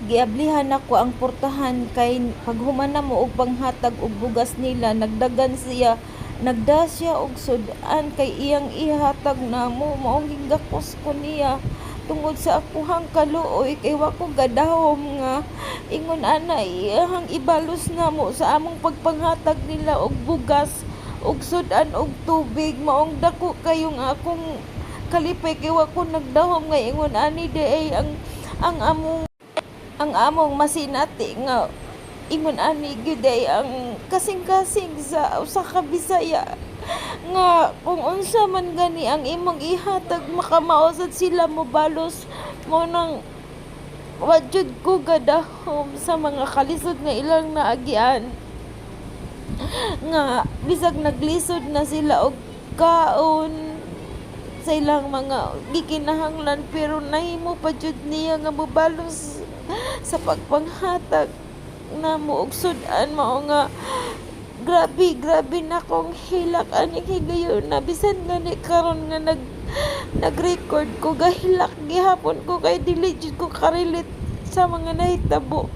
Giablihan nako ang portahan kay paghuman namo og panghatag og bugas nila, nagdagan siya, nagda siya og sud-an kay iyang ihatag namo. Maong gigakos ko niya tungod sa akuhang kaluoy kay wa ko gadahom nga ingon ana iyahang ibalos namo sa among pagpanghatag nila og bugas og sud-an og tubig. Maong dako kayong akong kalipay kay wa ko nagdahom nga ingon ani diay ang among masinati nga ingon ani gyud ay ang kasing-kasing sa usa ka Bisaya nga kung unsa man gani ang imong ihatag, makamao sad sila mobalos. Mao nang wa jud ko gadahom sa mga kalisod nga ilang naagian, nga bisag naglisod na sila og kaon sa ilang mga gikinahanglan, pero nahimo pa jud niya nga mobalos sa pagpanghatag namo og sud-an. Mao nga grabe, grabe na kong hilak aning higayuna. Bisan gani karon nga nag-record ko, gahilak gihapon ko kay dili jud ko ka-relate sa mga nahitabo.